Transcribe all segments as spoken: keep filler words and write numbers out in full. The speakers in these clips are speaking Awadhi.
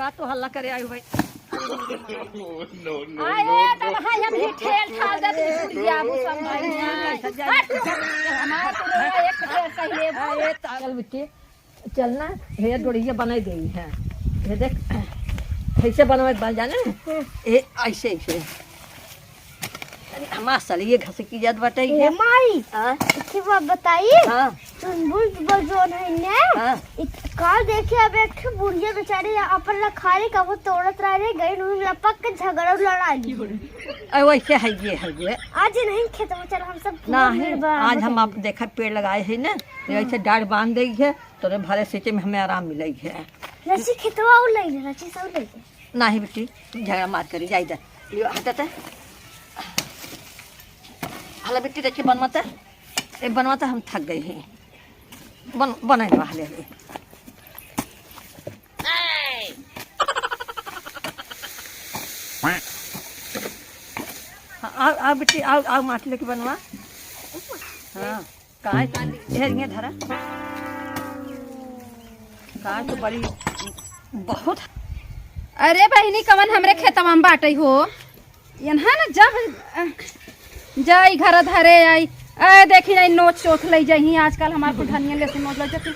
का तो हल्ला करे आयो भाई? No, no, no, अरे, no। तब हाँ, हम ही ठेल ठाल देते, बुढ़िया, वो सब भाई। हट, हमार तो रोवा एक ठेल सही है। अरे, चल बिट्टी, चल ना, हे डोरिया बनाई देई है। ये देख, ऐसे बनवे बन जाने। हम्म। ए, ऐसे, ऐसे। अरे, हमार साली ये घसकी जात बाटे ए ये। माई, हाँ? एक ठे बात बताई? हाँ। चुनबुल बजौन है ने? हाँ। इत-, काल देखे अब एक ठे बुढ़िया बेचारी अपन लखारी का वो तोड़त रह रही, गई नून लपक के झगड़ा लड़ा ली। अरे, वैसे है ये, है ये। आज नहीं खेत में चल, हम सब नहीं, मिलबा आज हम। आप देखा पेड़ लगाए हैं ना, तो ऐसे डाढ़ बांध देई है, तोरे भरे सींचे में हमें आराम मिलेगी है। रची खेतवा और ले ले, रची सब ले ले। नाही बिट्टी, झगड़ा मार करी, जाई दे। लियो, हटा ते। हला बिट्टी, देखिए, बनवा ते। ए, बनवा ते, हम थक गई हैं। बन-, बनाए ना हले, हले। हाँ, आओ, आओ बिट्टी, आओ, आओ, माटी लेके बनवा। हाँ। काय, ढेर ये धरा। काय तो बड़ी, बहुत। अरे बहिनी, कवन हमरे खेतवा में बाटई हो? यनहा न जब, अ, जाई घर धरे आई, ए, देखी जाई नोच चोथ लई जाई, आजकल हमार कुल धनिया ले से नोच लई जाती।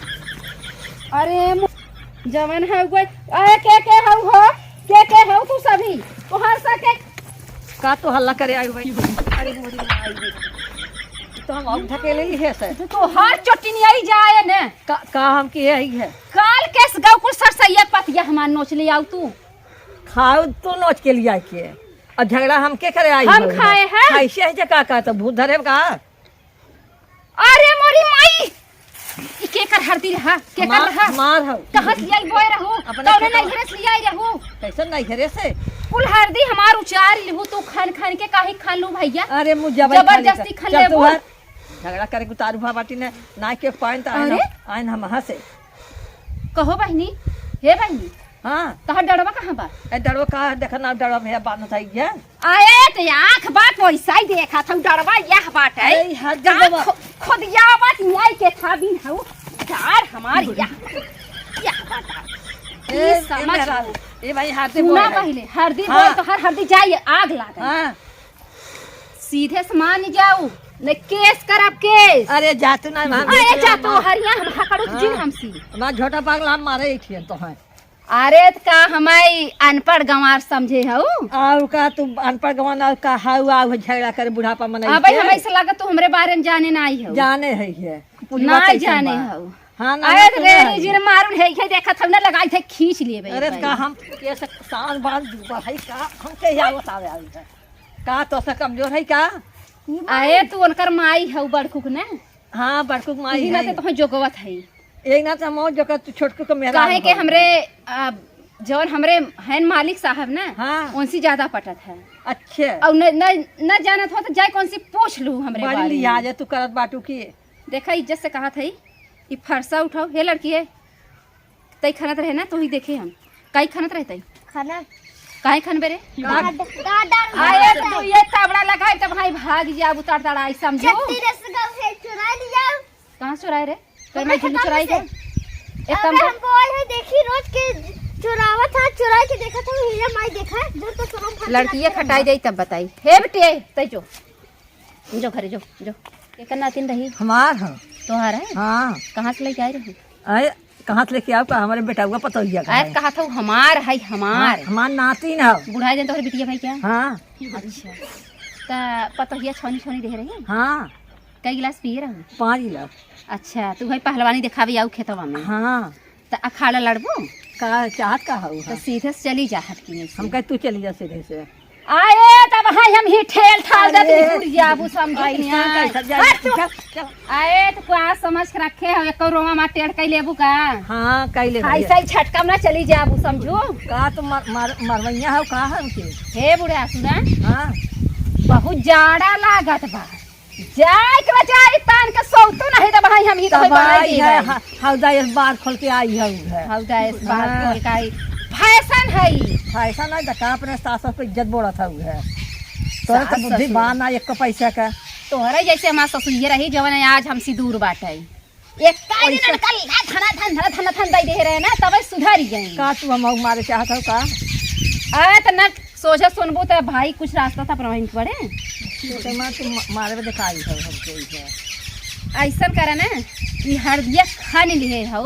अरे मु-, जवन है उगई, अरे के के हऊ हो? के के हऊ तू सभी? तोहार सा के का तो हल्ला करे आयो भाई? अरे मोरी माई रे। तो हम अब धकेले ही है सर। तोहार चोटिनियाई जाए ने। का, का हम किहे ही है? काल केस गौ कुल सरसैया पतिया हमार नोच ले आऊ तू। खाओ तू नोच के लिया के। और झगड़ा हम के करे आई हम हऊ? खाए हैं? खाइसे है जे का, का तो भूत धरे का? अरे मोरी माई! ई केकर हरदी रहा? केकर हमार, रहा? हमार हऊ। कहाँ से लियाई बोए रहू? अपने तौने खेतवा। नैहरे से लियाई रहू? कैसे नैहरे से? कुल हरदी हमार उचार लिहू तू खन खन के काहे खन लू भैया? अरे मुँह जबर खा लेता। जबरदस्ती खन चल तू लेबू। हट। झगड़ा करे के उतारू भा बाटी ने, ना के पाइन त आइन अरे? हम, आइन हम हँसे। कहो बहिनी, हे बहिनी, हाँ। तोहार डड़वा कहाँ बा? ए, डड़वा का देखा ना, डड़वा में बांधत है ये। अरे, तो आँख बा, तो ऐसा ही देखा था, डड़वा यह बात है। अरे, हरदी का डड़वा। खो-, खोदिया बात न्याय के था बिन हऊ, यार हमार यह, यह बात है। ए, ये ए, समझ मेहरारू, लो। ए भाई, हरदी सुना बोल है। पहले, हरदी हाँ। बोल तो हर हरदी जाइए, आग लागे। हाँ। सीधे से मान जाऊ, न केस करब केस। अरे जा तू ना, वहाँ अरे देख जा लो तू ना। हरिया, हम हकड़ू हाँ। जिन हमसी। ना झोटा पागल हम मारे ही थियन तो हैं। अरे त का हमाई अनपढ़ गंवार समझे हऊ? आउ का तू अनपढ़ गंवार ना का हऊ, आउ झगड़ा करे बुढ़ापा मनई अबे के। हमें ऐसा लगा तू हमरे बारे में जाने ना आई हऊ। जाने है ये। पुलिया ना कैसन जाने बा? हऊ। हाँ, ना, अरे ना, सुने रेली है। जिन मारून है, है देखत हऊ ना लगाई थे खींच लिए बे अरे भाई। का हम कैसे साल बाद बढ़ाई का हम के या बतावे आई है। का तो से कमजोर है का? अरे तू उनकर माई हऊ बड़कुक ना? हाँ, बड़कुक माई यही है। नाते तो जोगवत है। यही नाते हम जोगत तू छोटकू के मेहरारू काहे के हऊ। हमरे, आ, जौन हमरे हैं मालिक साहब ना, हाँ। उनसे ज्यादा पटत है। अच्छा। और न, न, न जानत हो तो जाए कौन सी पूछ लू हमरे बड़ी बारे में। लिहाज है तू करत बाटू की। देखा इज्जत से कहा था ई फरसा उठाओ, हे लड़की है, तई खनत रहे ना, तो ही देखे हम। काई खनत रहे तई? खाना। काहे खनबे रे? डाल, डाल, डाल, अरे डाल। तो ये ताबड़ा लगाई, तब भाई भाग जाब, उतार ताड़ा आई समझू। छत्तीस रसगुल्ला है, चुरा लिया। कहाँ से चुराए रे? तोर माई झिल्ली चुराई के? एक काम अबे कर। हम बोल है, देखी रोज के चुरावत था, चुराई के देखत हूँ, हीरा माई देखा, जो तो सोना फट लड़किया लग खटाई गया। जाई तब बताई। हे बेटे, तई जो। जो घरे जो, जो। एकर नातिन रही? हमार ह। तोहार है? हाँ। कहाँ से लेके आए रही? अरे, कहाँ से लेके आओ का? हमारे बेटउआ पतोहिया का अरे, है। कहा था हमार है, हमार। हाँ, हमार नातिन है। बुढ़ाए दिन तोहरे बिटिया भाई क्या? हाँ। अच्छा। त पतोहिया छौनी छौनी दे रही? हाँ। कई गिलास पिए रहू? पाँच गिलास। अच्छा, तू भाई पहलवानी देखावे आऊ खेतवा में। हाँ। त अखाड़ा लड़बू? का चाहत का हऊ तो है? सीधे से चली जा हटकी में से। हम कहे तू चली जा सीधे से। आए तब हाँ हम ही ठेल ठाल दे अरे। बुढ़िया, अब समझो आई नहीं ना, आई। कैसा जाए? हट तू। चल, चल। आए तो का समझ के रखे हो, एको रोमा मा टेढ़ कई लेबू का? हाँ, कई लेबू। ऐसा ही झटका में ना चली जाबू, समझू? का तो मर-, मर-, मरवैया हो का है उनके? हे बुढ़ा, सुना? हाँ। बहुत जाड़ा लागत बा। जाए के बा, जाए तान के सौतू नहीं तो भाई हम ही तो तब बनाई आई दे है, भाई। हा-, हौदा इस बार खोल के आई है उधर। हौदा इस बार हाँ। खोल के आई। फैशन है ई। फैशन है तो का अपने सास पे इज्जत बोलत है उधर। तोरे तो सास बुद्धि ससुर। बा ना एको पैसा का। तोहरे जैसे हमार ससुर ये रही जवन आज हमसे दूर बाटे। एक काई दिन कल धना धन, धना धन, धना धन दई दे रहे ना, तबे सुधर गई। का तू हम मारे चाहत हो का? अरे त ना सोझा सुनबू त भाई कुछ रास्ता त अपना वहीं पड़े। तो ते माँ तू म-, मारे में दिखाई हो हमके इधर। ऐसन करे ना कि हरदिया खान लिहे हो,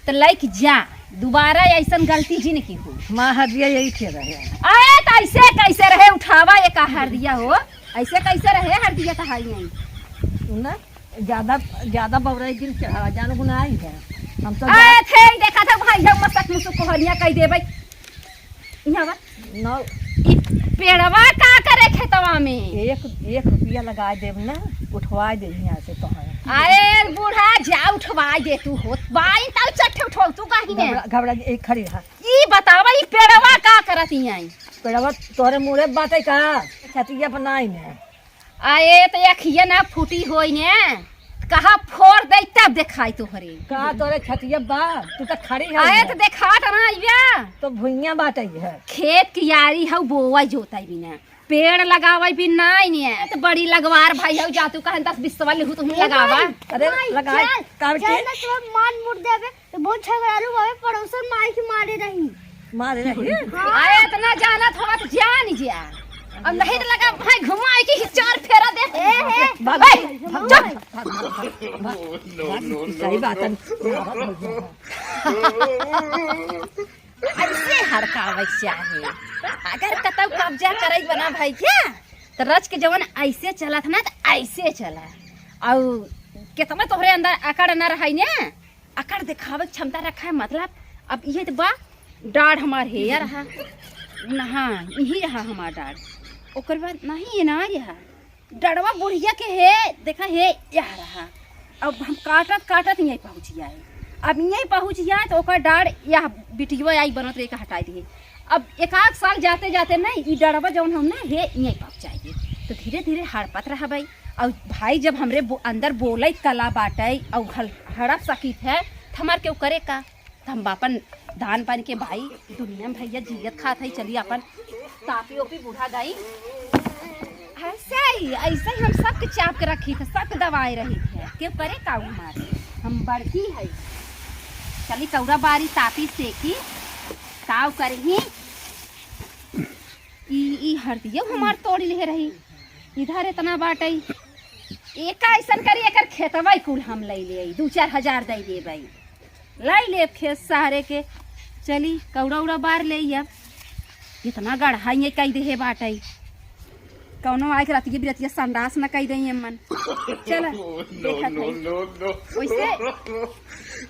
त लइके जा, दोबारा ऐसन गलती जिन की हो। माँ हरदिया यही थे रहे। अरे त ऐसे कैसे रहे, उठावा ये का हरदिया हो, ऐसे कैसे रहे हरदिया त हाई नहीं। तू ना ज्यादा, ज्यादा बौराई दिन चढ़ावा, जान गुनाही है। हम तो अरे थे ही देखा था भाई, हम मसक मुसुक कोहरिया कह देबै। यहाँ बा। नौ। ई पेड़वा का करे खेतवा में? एक, एक रुपया लगाए देब ना, उठवाए देब यहाँ से तोहरा। अरे बूढ़ा, जा उठवाए दे तू हो। बाई ताऊ चट्ठे उठवाऊ तू काहे ने? घबरा, घबरा, एक खड़ी रहा। ई बतावा, ई पेड़वा का करत ही आई? पेड़वा तोहरे मुड़े बाटे का? छतिया पर नाई ने। अरे, त अखिया ना फूटी होई ने, कहाँ फोड़ दे तब देखाई तोहरे। का तोरे छतिया बा? तू त खड़ी है। अरे, त देखात ना आइबा। तो भुइयां बाटे है। खेत कियारी हउ, बोवा जोताई बिना, पेड़ लगावे भी नाई ने। त बड़ी लगवार भाई हउ, जा तू कहन दस बीस सवाल लिहू तुम लगावा। अरे, लगाई। चल, काम चल के? ना, तुम्हें मार मुड़ देबे। तो बहुत झगड़ालू बाबे, पड़ोसन माई के मारे रही। मारे रही? हाँ। अरे इतना जानत हवा तो जान जा। अब नहीं तो लगा भाई घुमाए के ही चार फेरा दे। ए, ए, भाग, ए, भाग, भाग, चुप। भाग, भाग, भाग, भाग, सही बात है। ऐसे हड़कावे के चाहे। अगर कतौ कब्जा करे बना भाई क्या, तो रच के जवन ऐसे चलत ना, तो ऐसे चला। और कितना तोहरे अंदर अकड़ न रही ने, अकड़ देखावे के क्षमता रखा है, मतलब अब इहे त बा, डाढ़ हमार हेयर हा, न, हाँ, इही रहा हमार डाढ़। ओकर बाद नहीं, ये ना रहा, डड़वा बुढ़िया के हे, देखा हे, यह रहा। अब हम काटत काटत यहीं पहुँच जाए, अब यहीं पहुँच जाए तो ओकर डाढ़ यह बिटियो आई बनत रहे, का हटाई दिए। अब एक आध साल जाते जाते नहीं, ई डड़वा जौन हम ना हे यहीं पहुँच जाए, तो धीरे धीरे हड़पत रहबै। और भाई जब हमरे बो-, अंदर बोले कला बाटे और हल-, हड़प सकित है, त हमार केहू करे का? त हम बापन दान पानी के भाई, दुनिया में भैया जियत खात है, चली अपन तापी ओपी बूढ़ा गई। ऐसे ही, ऐसे ही हम सबके चाप के रखी थे, सबके दबाए रही थे, केहू करे का हमारे? हम बड़की है, चली कौरा बारी तापी सेकी, ताव करही। ई, ई हरदियो हमार तोड़ लिहे रही, इधर इतना बाटई। एका ऐसन करी, एकर खेतवा कुल हम लई ले आई, दू चार हजार दई देबई, लई लेब खेत सहरे के। चली कौड़ा उड़ा बार ले अब, इतना गढ़ा ये कई देहे बाटई, कौनो आइके रात के बिरतिया संडास न कई दई एमन। चल, देखत हई। वैसे,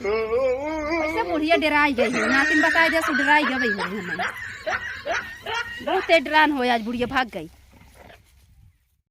वैसे बुढ़िया डेराई गई है, नातिन बताई दे सु डेराई गई है हमन। बहुत तेज डरान हो, आज बुढ़िया भाग गई।